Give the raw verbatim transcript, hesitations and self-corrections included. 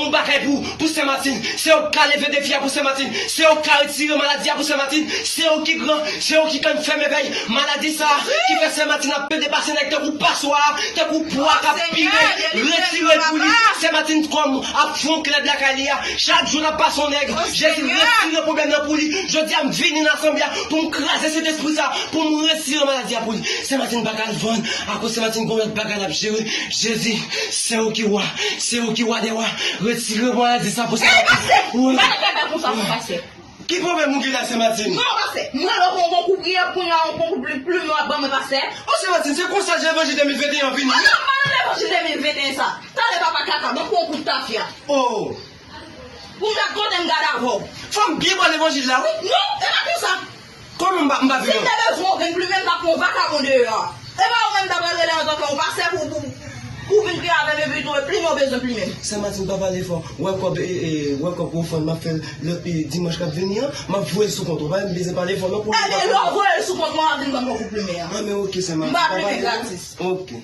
yon bagay pou, pou Sen Matin. Se yo k ka leve defi a pou Sen Matin. Se yo k ka retire maladi a pou Sen Matin. Se yo ki gran, se yo ki konn fèmen vèy maladi sa a ki fè Sen Matin ap pede pase nèg tankou paswa, tankou pwa k ap pire. Retire l pou li. Sen Matin kòm ap fè yon klèb lakay li a. Chak jou l ap pase yon nèg. Jezi, retire pwoblèm nan pou li. Jodi a, m vini nan asanble a pou m kraze sentespri sa, pou m retire maladi a pou li. Sen Matin pa ka al vann, akoz Sen Matin gen yon lòt bagay l ap jere. Jezi, se ou ki wa, se ou ki wa dè wa. Retire maladi sa pou Sen Matin. Wi. Pa nan kaka konsa pou pastè. Ki pwoblèm ou gen la, Sen Matin? Non, pastè. Mwen lè ou konkou priyè, kounye a ou konkou pli, pli, w ap ban mwen pastè. O Sen Matin, se konsa levanjil de mil venteyen an vini. Mwen nan levanjil de mil venteyen sa. Talè papa kaka, ban pou yon kout tafya. Oh. Pou m gad kote m gad avè w. Fò m byen pran levanjil la, wi. Non, e pa konsa. Kòman m pa, m pa vin? Si m te bezwen w vin plimen, m t ap pran yon vakabon deyò a. E pa ou menm m ta pral rele antanke yon pastè pou, pou, pou vin priye avè m epi tou, e plimen w bezwen plimen m. Sen Matin, pa pale fò. Wè kòb, e, e, wè kòb ofrann m ap fè lòt, e, dimanch k ap vini an, m ap voye l sou kont ou. Pa menm bezwen pale fò, non, pou... Ebyen, lè w voye l sou kont mwen, w ap vin ban m yon kout plimen an. Ah, men oke, Sen Matin, pa pale fò. M pa plimen gratis. Oke.